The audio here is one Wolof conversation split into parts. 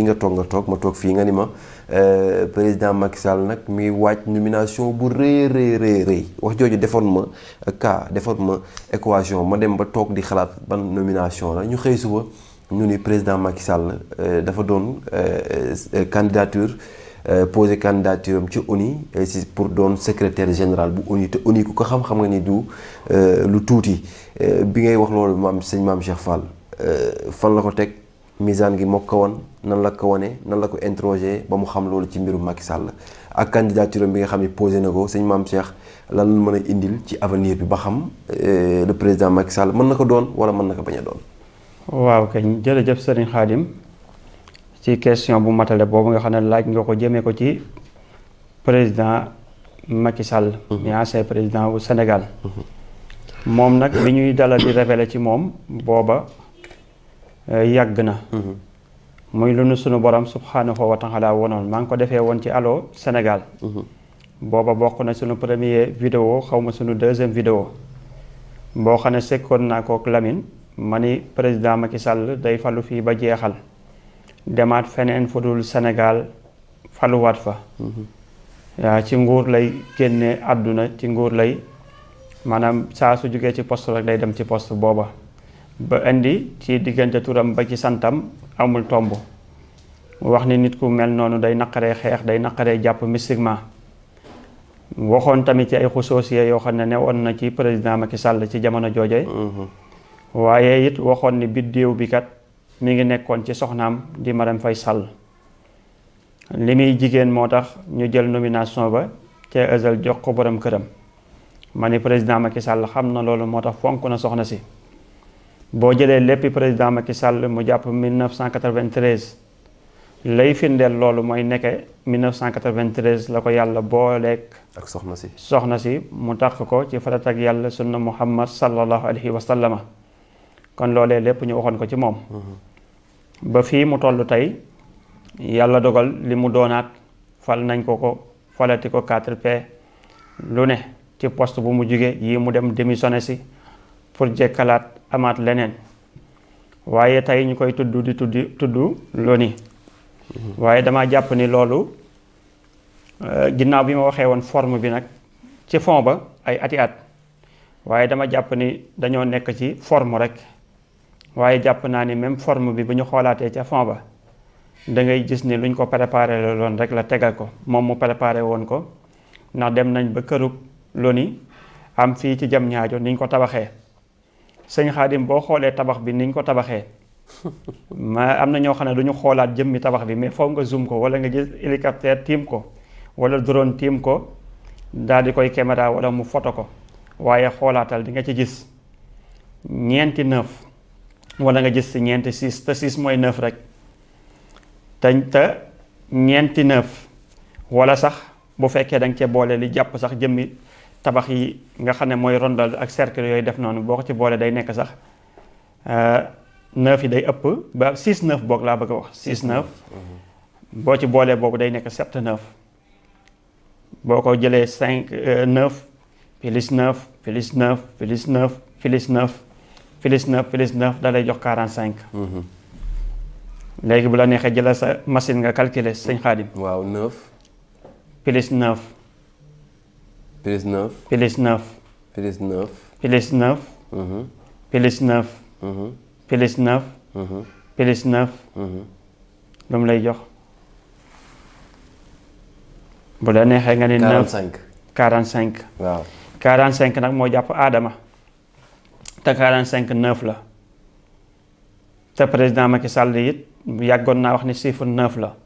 yi nga toog ma toog fii nga ni ma président Macky Sall nag mi waaj nomination bu rëy wax jooju defoon ma defoon ma équation ma dem ba toog di xalaat ban nomination la ñu xëy suba ñu ni président Macky Sall dafa doon candidature posé candidature am ci ONU si pour doon secrétaire général bu ONU te ONU ku ko xam-xam nga ni du lu tuuti bi ngay wax loolu sëñ maam Cheikh Fall fan la ko teg misaan gi moo ko woon nan la ko wane nan la ko interroger ba mu xam loolu ci mbirum Macky Sall ak candidature bi nga xam ne posé na ko sëñ maam Cheikh lan la mën a indil ci avenir bi ba xam le président Macky Sall mën na ko doon wala mën na ko bañ a doon. waaw kañ jërëjëf Serigne Khadim ci question bu matale boobu nga xam ne laaj nga ko jëmee ko ci président Macky Sall. mi ancien président bu Sénégal. moom nag li ñuy dalal di révéler ci moom booba yàgg na. muy lu nu sunu borom subhanahu wa taala wonoon maa ngi ko defee woon ci Allô Sénégal. booba bokk na sunu premier vidéo xaw ma sunu deuxième vidéo boo xam ne sekkoon naa kook Lamine ma ni président Macky Sall day falu fii ba jeexal demaat feneen fu dul Sénégal faluwaat fa. waaw ci nguur lay génne àdduna ci nguur lay maanaam saa su jógee ci poste rek day dem ci poste booba. ba indi ci diggante turam ba ci santam amul tomb wax ni nit ku mel noonu day naqaree xeex day naqaree jàpp mystiquement waxoon tamit ci ay xusoosiye yoo xam ne newoon na ci président Macky Sall ci jamono jooje. waaye it waxoon ni biddéew bi kat mi ngi nekkoon ci soxnaam di Marème Faye Sall li muy jigéen moo tax ñu jël nomination ba ca ësal jox ko borom këram ma ni président Macky Sall xam na loolu moo tax fonk na soxna si. boo jëlee léppi président Macky Sall mu jàpp 1993 lay firndeel loolu mooy nekke 1993 la ko yàlla booleeg ak soxna si mu takk ko ci farat ak yàlla sunna Muhammad sallallahu alayhi wa sallama kon loolee lépp ñu waxoon ko ci moom. ba fii mu toll tey yàlla dogal li mu doonaat fal nañ ko falati ko 4P lu ne ci poste bu mu jugee yii mu dem démissionné si pour jekkalaat amaat leneen waaye tey ñu koy tudd loni waaye dama jàpp ni loolu ginnaaw bi ma waxee woon forme bi nag ci fond ba ay ati at waaye dama jàpp ni dañoo nekk ci forme rek waaye jàpp naa ni même forme bi bu ñu xoolaatee ca fond ba da ngay gis ni luñ ko préparé la loon rek la tegal ko moom mu préparé woon ko ndax dem nañ ba kërug loni am fii ci jam ñaajo niñ ko tabaxee sëñ Xaadim boo xoolee tabax bi niñ ko tabaxee ma am na ñoo xam ne du ñu xoolaat jëmmi tabax bi mais foog nga zoom ko wala nga gis hélicoptère tiim ko wala drone tiim ko daal di koy caméra wala mu photo ko waaye xoolaatal di nga ci gis ñeenti 9 wala nga gis ci ñeenti 6 te 6 mooy 9 rek te ñeenti 9 wala sax bu fekkee da nga cee boole li jàpp sax jëmmi tabax yi nga xam ne mooy rondal ak cercle yooyu def noonu boo ko ci boole day nekk sax 9 yi day ëpp ba 6 9 boog laa bëgg a wax 6 9 boo ci boolee boobu day nekk 7 9 boo ko jëlee 5 9 plus 9 plus 9 plus 9 plus 9 plus 9 plus 9 da lay jox 45. léegi bu la neexee jëlal sa machine nga calculer sëñ Xaadim. waaw 9. plus 9. plus 9. plus 9. plus 9. plus 9. plus 9. plus 9. plus 9. lu mu lay jox bu la neexee nga ni 45. 45. waaw 45 nag moo jàpp aadama te 45 9 la te président Macky Sall it yàggoon naa wax ni chiffre 9 la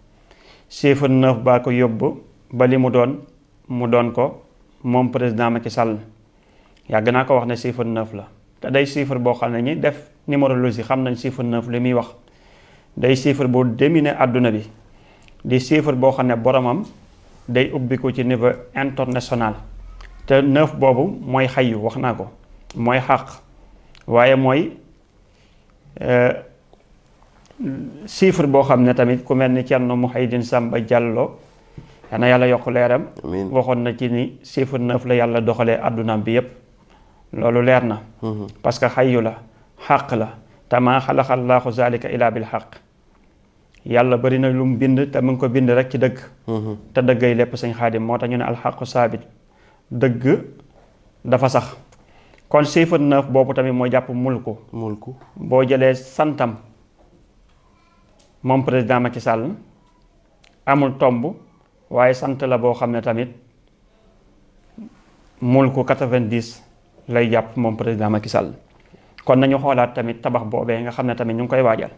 chiffre 9 baa ko yóbbu ba li mu doon ko moom président Macky Sall yàgg naa ko wax ne chiffre 9 la te day chiffre boo xam ne ñi def numérologie xam nañ chiffre 9 li muy wax day chiffre bu dominer àdduna bi di chiffre boo xam ne boromam day ubbiku ci niveau international te 9 boobu mooy xayu wax naa ko mooy xàq waaye mooy chiffre boo xam ne tamit ku mel ni Thierno Mouhidine Samba Diallo na yàlla yokk leeram waxoon na ci ni chiffre 9 la yàlla doxalee àddunaam bi yépp loolu leer na parce que xayu la xàq la te maa xalaqa llaahu zaalika illaa bil xaq yàlla bari na lu mu bind te mu ngi ko bind rek ci dëgg. te dëggay lépp sëñ Xaadim moo tax ñu ne alxaqu saabit dëgg dafa sax. kon chiffre 9 boobu tamit moo jàpp mulku. boo jëlee santam moom président Macky Sall amul tomb waaye sant la boo xam ne tamit mulku 90 lay jàpp moom président Macky Sall. kon nañu xoolaat tamit tabax boobee nga xam ne tamit ñu ngi koy waajal.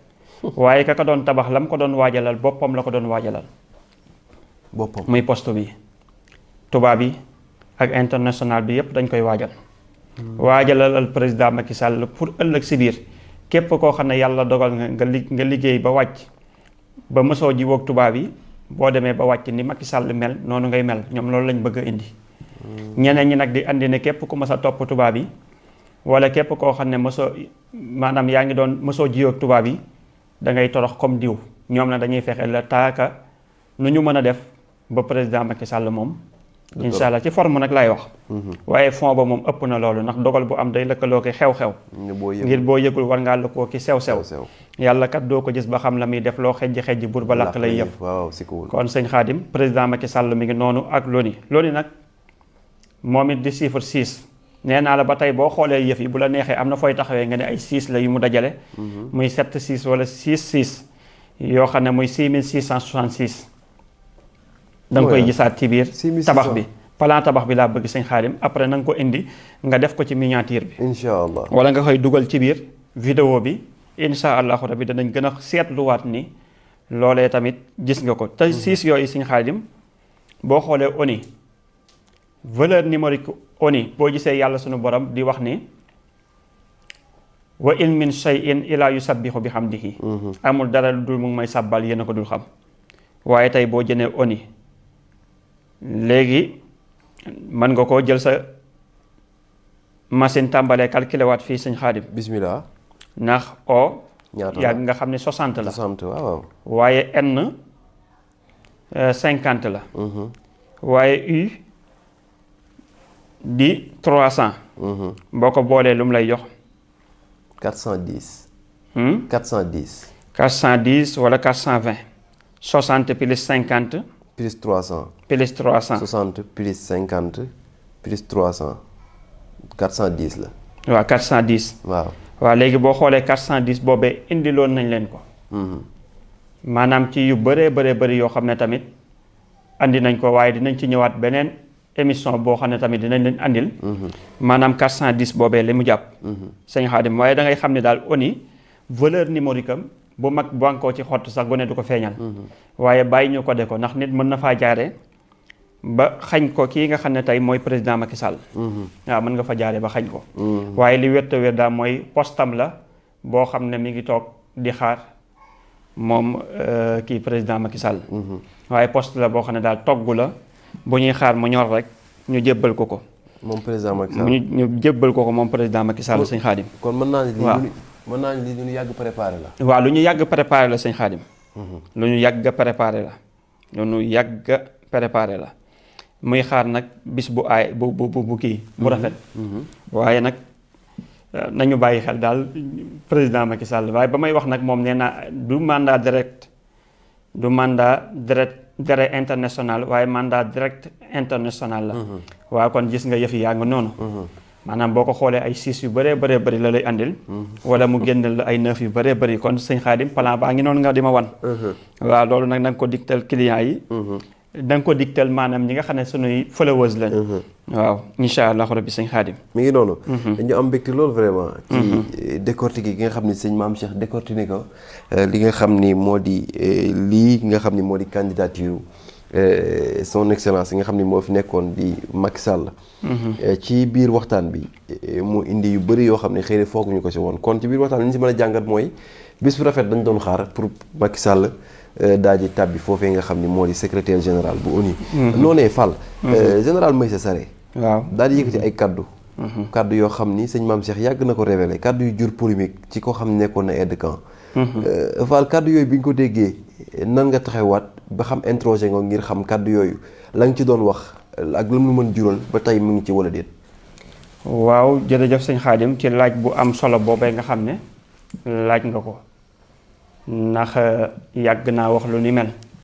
waaye ka doon tabax la mu ko doon waajalal boppam la ko doon waajalal. boppam muy poste bi tubaab yi ak international bi yépp dañ koy waajal. waajalalal président Macky Sall pour ëllëg si biir képp koo xam ne yàlla dogal nga liggéey ba wàcc ba mësoo jiwoog tubaab yi boo demee ba wàcc ni Macky Sall mel noonu ngay mel ñoom loolu lañ bëgg a indi. ñeneen ñi nag di andi ne képp ku mës a topp tubaab yi wala képp koo xam ne mësoo maanaam yaa ngi doon mësoo jiwoog tubaab yi da ngay torox comme diw ñoom na dañuy fexe la taaka nu ñu mën a def ba président Macky Sall moom. incha allah ci forme nag laay wax. waaye fond ba moom ëpp na loolu ndax dogal bu am day lëkkaloo ki xew-xew. ngir boo yëgul war ngaa lëkkoo ki sew-sew. yàlla kat doo ko gis ba xam la muy def loo xejji bur ba làq lay yëpp. kon sëñ Xaadim président Macky Sall mi ngi noonu ak loni nag moom it di chiffre 6. nee naa la ba tey boo xoolee yëf yi bu la neexee am na fooy taxawee nga ne ay 6 la yu mu dajale. muy 7 6 wala 6 6 yoo xam ne muy 6666. da nga koy gisaat ci biir tabax bi plan tabax bi laa bëgg sëñ Xaadim après na nga ko indi nga def ko ci miniature bi. incha allah wala nga koy dugal ci biir vidéo bi incha allahu rabi danañ gën a seetluwaat ni loolee tamit gis nga ko. te 6 yooyu sëñ Xaadim boo xoolee ONU valeur numérique ONU boo gisee yàlla sunu borom di wax ni wa in min shay'in illa yusabbihu bihamdihi. amul dara lu dul mu ngi may sàbbal yéen a ko dul xam. waaye tey boo jënee ONU léegi mën nga koo jël sa machine tàmbalee calculé waat fii sëñ Xaadim. bismillah. ndax o. ñaata yàgg nga xam ne 60 la. 60 waaw. waaye N 50 la. waaye U di 300. boo ko boolee lu mu lay jox. 410. 410. 410 wala 420. 60 plus 50. plus 300. plus 300. 60 plus 50 plus 300 410 la. waaw 410. waaw léegi boo xoolee 410 boobee indiloon nañ leen ko. maanaam ci yu bëree bëri yoo xam ne tamit andi nañ ko waaye dinañ ci ñëwaat beneen émission boo xam ne tamit dinañ leen andil. maanaam 410 boobee li mu jàpp. sëñ Xaadim waaye da ngay xam ne daal ONU valeur numérique am bu mag bankoo ci xott sax gone du ko feeñal. waaye bàyyi ñu ko de ko ndax nit mën na faa jaare ba xañ ko kii nga xam ne tey mooy président Macky Sall. waaw mën nga fa jaare ba xañ ko. waaye li wér te wér daal mooy postam la boo xam ne mi ngi toog di xaar moom kii président Macky Sall. waaye poste la boo xam ne daal togg la bu ñuy xaar mu ñor rek ñu jébbal ko ko. moom président Macky Sall ñu jébbal ko moom président Macky Sall sëñ Xaadim. kon mën naa ne waaw mën naa ne lii lu ñu yàgg préparé la. waaw lu ñu yàgg préparé la sëñ Xaadim. lu ñu yàgg préparé la. lu ñu yàgg préparé la. muy xaar nag bis bu aay bu kii bu rafet. waaye nag nañu bàyyi xel daal président Macky Sall waaye ba may wax nag moom nee naa du mandat direct international waaye mandat direct international la. waaw kon gis nga yëf yi yaa nga noonu. maanaam boo ko xoolee ay 6 yu bëree bëri la lay andil. wala mu génneel la ay 9 yu bëree bëri kon sëñ Xaadim plan baa ngi noonu nga di ma wan. waaw loolu nag na nga ko digtal client yi. da nga ko digtal maanaam ñi nga xam ne sunuy followers lañ. waaw incha allah rabbi sëñ Xaadim. mi ngi noonu. dañu am mbégte loolu vraiment. ci décortiquer gi nga xam ni sëñ Maam Cheikh décortiqué ko li nga xam ni moo di lii nga xam ni moo di candidature son excellence yi nga xam ni moo fi nekkoon di Macky Sall. ci biir waxtaan bi mu indi yu bëri yoo xam ne xëy na fooguñu ko si woon kon ci biir waxtaan bi li ñu si mën a jàngat mooy bis bu rafet dañ doon xaar pour Macky Sall. daal di tàbbi foofee nga xam ni moo di secrétaire général bu ONU. noonee Fall. général Meïssa Sarré. waaw daal di yëkkati ay kaddu. kaddu yoo xam ni sëñ Maam Cheikh yàgg na ko révélé kaddu yu jur polémique ci ko xam ne nekkoon na aide de camp. Fall kaddu yooyu bi ñu ko déggee nan nga taxawaat ba xam introsé nga ngir xam kaddu yooyu la nga ci doon wax ak lam lu mën jural ba tey mu ngi ci wala déet. waaw jërëjëf sëñ Xaadim ci laaj bu am solo boobee nga xam ne laaj nga ko. ndax yàgg naa wax lu ni mel